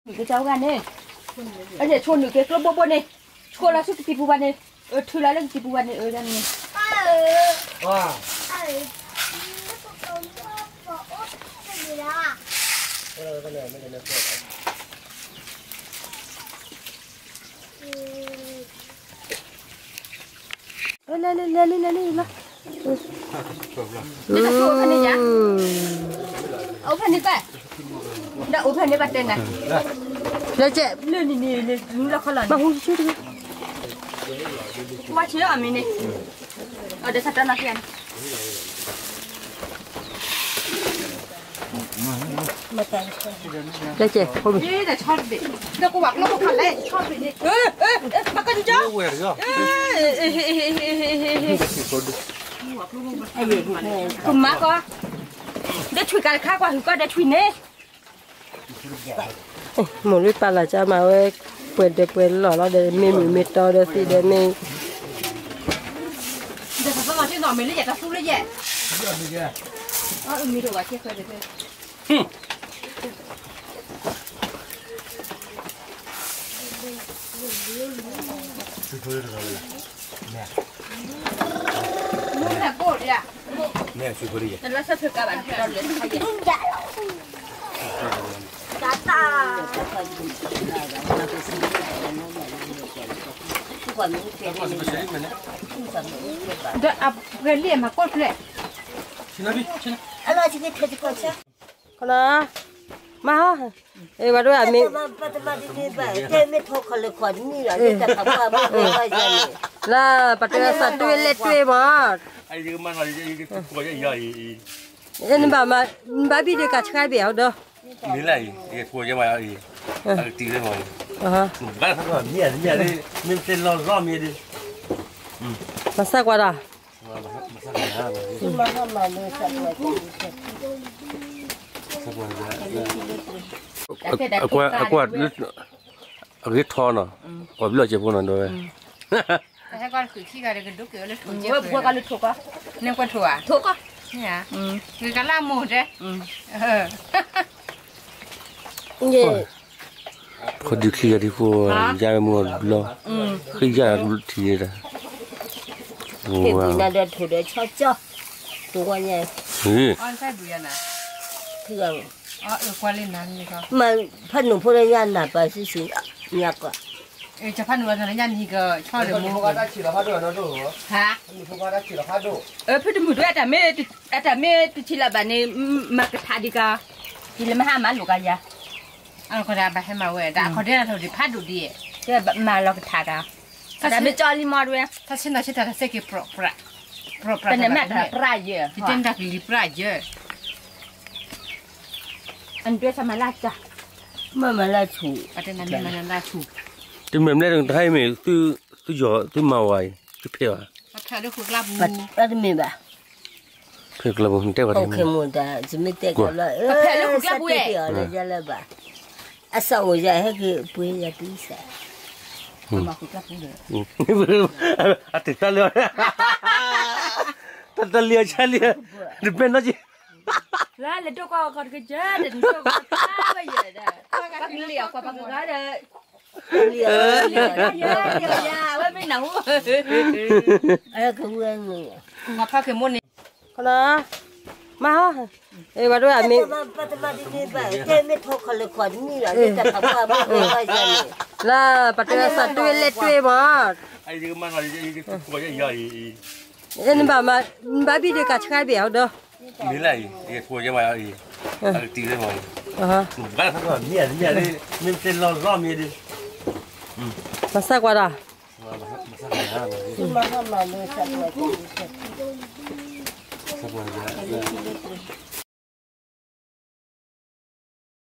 နုာ်က့ၤကၠီဂၤန့ၣ်, အန့ၣ်ဆိနုာ်က့ၤကျိဘိဘိန့ၣ်, ဆိလီၤဆူကတံၤပူၤဘၣ်န့ၣ်, အၢ ထုးလီၤလၢကတံၤပူၤဘၣ်န့ၣ် အၢ ဒ်န့ၣ်, လဲၤလံ လဲၤလံ လဲၤလံလီၤ, အိၣ်ဖဲန့ၣ်ယါ, အိၣ်ဖဲန့ၣ်ဘၣ်, ဒီးအိၣ်ဖဲန့ၣ်ဘၣ်တဲနၤ, လဲၤကဲ, လၢနံၤန့ၣ် လၢလီၢ်ခီလီၤ, ဘၣ်ဟူဆူၣ်တဂ့ၤ, ကွၢ်ဆၢအီၤမ့ၢ်န့ၣ်, အဒီးဆၢတၢ်နီၢ်ဖဲန့ၣ် လဲၤကဲ, ဒီးကဝဲကျိခိၣ်ခါလဲၣ်, ကမၤကီး, ဒီးထွံၣ်ကးတခါကွၢ်ဟုၣ်ကီးဒီးထွံၣ်န့ၣ်, မိၢ်လၢပာ်လၢ်ကၠီမၤဝဲ, ပှဲၤဒီးပှဲၤလီၢ်လီၤဒီး မ့ၢ်မုာ်မ့ၢ်တီဒီးသံဒီးမ့ၢ် ဒီးသးသီမၤတ့ၢ်နီၤ မ့ၢ်လၢယတၢ်သူလၢယဲၢ်, အမ့ၢ်တအိၣ်ဘၣ်ကဲဃဲဒီး, မ့ၢ်ကိၣ်ဒံး, တလၢဆၢထၢၣ်ကါဘၣ် ဒီးအပှဲၤလံမၤကိၣ်ဖျဲၣ်, ခီလီၤ, မၤဟီ, အဝဲဒၣ်အမ့ၢ်, လၢပတဲသးတွ့လဲၣ်တွ့မး, နဘၣ်မၤ, နဘၣ်ဘံၣ်ဒုးကးဆှါဘ့ၣ်အီၤဒီး, မၤစၢ်ကွၢ်ဒီး, အကွၢ်, အဂ့ၤထီနီၤ, ပှၤဘျီၣ်စဲးဖိနီၤဒီးဝဲ, ဟဲကီးတခုခံဂၤဒီးကဒိက့ၤဝဲလၢထိးကဲ, ဝဲပှၤကီးလၢထိးကီး, နကွၢ်ထိးဧါ, ထိးကီး, ဂ့ၤကလၢမိၢ်တဲ, ခီဒုးခံဂၤဒံးဖိ, ယါဝဲမိၢ်ဘျီၣ်, ဃ့ယါထံၣ်ဒၣ်, ဖဲပူၤနၤဒီးထိးဒီးဆီကၠီ, ထိးဝဲညါ, ဖဲပူၤယါနၤ, မ့ၢ်ဖးနုာ်ဖိလၢညါနၢ်ပၢၢ်စုဆူၣ်, ညါကီး, ဖးနုာ်ဝဲညါနဟံၣ်ကဆီဒီးမိၢ်, ဖဲတမုာ်ဒၣ် အတၢ်မ့ၢ်တထံၣ်လၢၤဘၣ်န့ၣ်, မၤကထါဒံးကါ, ဒ်လဲၣ်မဟါမၤလိာ်ကါယၤ, အလီၢ်ခီဒၣ်ဘၣ်ဟဲမၤဝဲ တၢ်အခီဒဲနၤထီၣ်ဒံးဖးဒိၣ်ဒံး, ကဲမၤလီၤကထါကါ, တၢ်မ့ၢ်ကၠီလံမီတဝဲ, တၢ်ဆ့ၣ်နီၤဆ့ၣ်တၢ်တၢ်စဲက့ၤပြးပြး, ပြးပြး, တၢ်နမၤတၢ်ပြးယဲၢ်, ယတဲနတၢ်ကလံၤပြးယဲၢ်, အဒွဲဆၢမၤလၢ်တၢ်, မၤမၤလၢ်ဆူၣ်, တမ့ၢ်မနုၤတခါအံၤမ့ၢ်, သုယီၤ သုမၤဝဲအံၤ သုဖဲးဘၣ်, တမ့ၢ်ဘၣ်, ဖဲးကျၢပူၤတဲဘၣ်, ပဖဲးလၢဃုာ်ကျါပူၤ, လၢယလၢဘၣ်, အစၢ်အိၣ်ယၤဟဲက့ၤပှ့ၤယၤတံၢ်စၢ်, အတသးလၢ, တၢ်တလံၤအဆါလံ, တဘဲနီၢ်က့ၤ လၢလဲၤဒိၣ်ကီၢ်ကီၢ်တက့ၢ်, ဒိၣ်ကီၢ်ကီၢ်ဝဲယဲၢ်ဒီး, ပကလံၤအကွၢ်ပကဂၤဒီး, ယဲၢ်ယဲၢ်ယဲၢ်, အဝဲမ့ၢ်နၢ်ဟူ, ကဝဲန့ၣ်, မၤဟီ, အဝဲဒၣ်အမ့ၢ်, လၢပတဲသးတွ့လဲၣ်တွ့မး, နဘၣ်မၤ, နဘၣ်ဘံၣ်ဒုးကးဆှါဘ့ၣ်အီၤဒီး, မၤစၢ်ကွၢ်ဒီး,